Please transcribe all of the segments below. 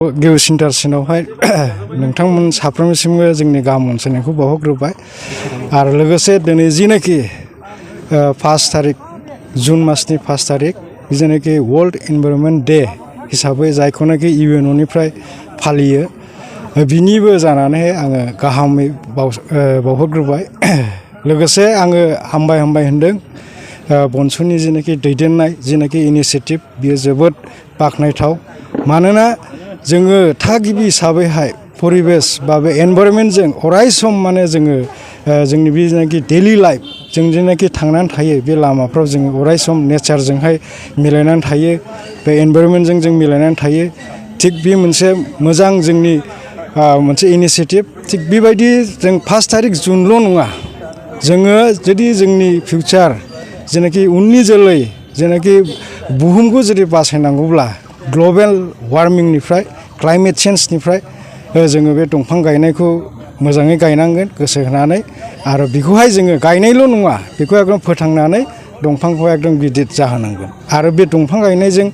गेवसिनथारसिनावहाय नोंथांमोन साफ्रोमनिसिमबो जोंनि गाहाम अनसायनायखौ बावहरग्रोबाय आरो लोगोसे दिनै जिनाखि 5 तारिख जुन मासनि 5 तारिख जेनाखि वर्ल्ड एनभायरनमेन्ट डे हिसाबै जायखौनाखि इउएनअनिफ्राय फालियो बिनिबो जानानै आङो गाहामै बावहरग्रोबाय लोगोसे आङो हामबाय होनदों बनसुनि जेनाखि दैदेननाय जेनाखि इनिशिएटिभ बियो जोबोद बाख्नायथाव मानोना जोङो थागिबि हिसाबैहाय परिबेस बा बे एनभायरनमेन्टजों अराय सम माने जोङो जोंनि बे जेनाखि डेलि लाइफ जों जेनाखि थांनानै थायो बे लामाफ्राव जोङो अराय सम नेचारजोंहाय मिलायनानै थायो बे एनभायरनमेन्टजों जों मिलायनानै थायो थिग बे मोनसे मोजां जोंनि मोनसे इनिशिएटिभ थिग बेबायदि जों 5 तारिख जुनल' नङा जोङो जुदि जोंनि फिउचार जेनाखि उननि जोलै जेनाखि बुहुमखौ जुदि बासायनांगौब्ला ग्लबेल वार्मिंनिफ्राय क्लाइमेट चेन्जनिफ्राय जोङो बे दंफां गायनायखौ मोजाङै गायनांगोन गोसो होनानै आरो बेखौहाय जोङो गायनायल' नङा बेखौ एकदम फोथांनानै दंफांखौ एकदम गिदिर जाहोनांगोन आरो बे दंफां गायनायजों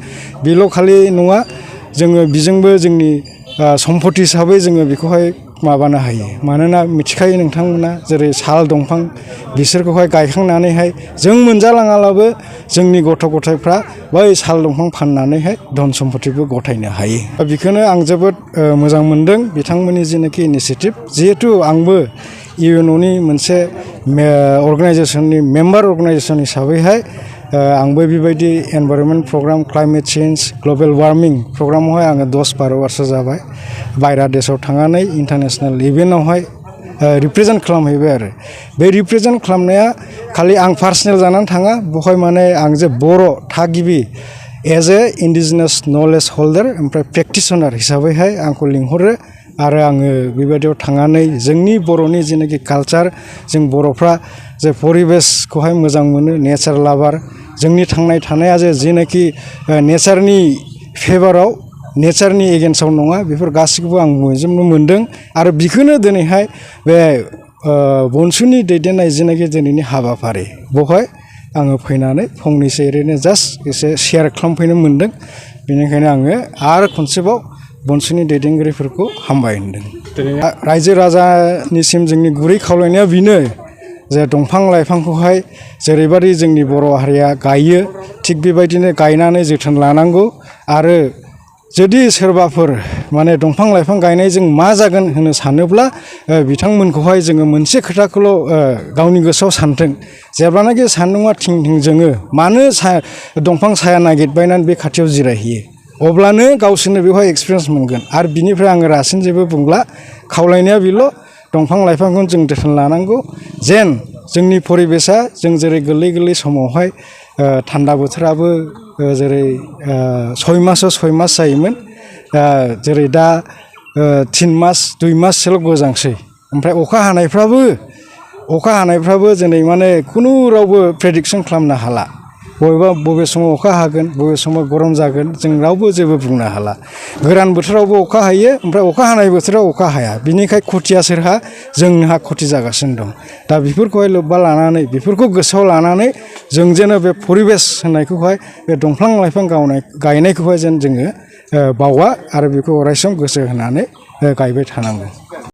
बेल' खालि नङा जोङो बेजोंबो जोंनि सम्पति हिसाबै जोङो बेखौहाय माबानो हायो मानोना मिथिखायो नोंथांमोना जेरै साल दंफां बिसोरखौहाय गायखांनानैहाय जों मोनजालाङाब्लाबो जोंनि गथ' गथायफ्रा बै साल दंफां फाननानैहाय धन सम्पतिबो गथायनो हायो बेखौनो आं जोबोद मोजां मोनदों बिथांमोननि जेनाखि इनिशिएटिभ जिहेथु आंबो इउएनअनि मोनसे अर्गानाइजेसननि मेम्बार अर्गानाइजेसन हिसाबैहाय आंबो बेबायदि environment programme climate change global warming प्रग्रामावहाय आङो 10-12 बोसोर जाबाय बायरा देशआव थांनानै इन्टारनेशनेल इभेन्टआवहाय रिप्रेजेन्ट खालामहैबाय आरो बे रिप्रेजेन्ट खालामनाया खालि आं पार्सनेल जानानै थाङा बेवहाय माने आं जे बर' थागिबि एज ए इन्डिजिनास नलेज हल्डार ओमफ्राय प्रेक्टिशनार हिसाबैहाय आंखौ लिंहरो आरो आङो बेबायदियाव थांनानै जोंनि बर'नि जेनाखि कालचार जों बर'फ्रा जे परिबेसखौहाय मोजां मोनो नेचार लाभार जोंनि थांनाय थानाया जेनाखि नेचारनि फेभाराव नेचारनि एगेन्स्टआव नङा बेफोर गासिखौबो आं मोनजोबनो मोनदों आरो बेखौनो दिनैहाय बे बनसुनि दैदेननाय जेनाखि दिनैनि हाबाफारि बेवहाय आङो फैनानै फंनैसो ओरैनो जास्ट एसे शेयार खालामफैनो मोनदों बेनिखायनो आङो आरो खनसेबाव बनसुनि दैदेनगिरिफोरखौ हामबाय होनदों रायजो राजानिसिम जोंनि गुरै खावलायनाया बेनो जे दंफां लाइफांखौहाय जेरैबायदि जोंनि बर' हारिया गायो थिग बेबायदिनो गायनानै जोथोन लानांगौ आरो जुदि सोरबाफोर माने दंफां लाइफां गायनायजों मा जागोन होननो सानोब्ला बिथांमोनखौहाय जोङो मोनसे खोथाखौल' गावनि गोसोआव सानथों जेब्लानाखि सान्दुंआ थिं जोङो मानो दंफां साया नागिरबायनानै बे खाथियाव जिरायहैयो अब्लानो गावसोरनो बेवहाय एक्सपिरियेन्स मोनगोन आरो बिनिफ्राय आङो रासिन जेबो बुंला खावलायनाया बेल' दंफां लाइफांखौ जों जोथोन लानांगौ जेन जोंनि परिबेसा जों जेरै गोरलै समावहाय थान्दा बोथोराबो जेरै 6 मास जायोमोन जेरै दा 3 मास 2 माससोल' गोजांसै ओमफ्राय अखा हानायफ्राबो दिनै माने खुनु रावबो प्रेडिक्सन खालामनो हाला बबे समाव अखा हागोन बबे समाव गरम जागोन जों रावबो जेबो बुंनो हाला गोरान बोथोरावबो अखा हायो ओमफ्राय अखा हानाय बोथोराव अखा हाया बिनिखाय खथिया सोरहा जोंहा खथि जागासिनो दं दा बेफोरखौहाय लोब्बा लानानै बेफोरखौ गोसोआव लानानै जों जेन बे परिबेस होननायखौहाय बे दंफां लाइफां गायनायखौहाय जेन जोङो बावा आरो बेखौ अरायसम गोसो होनानै गायबाय थानांगौ।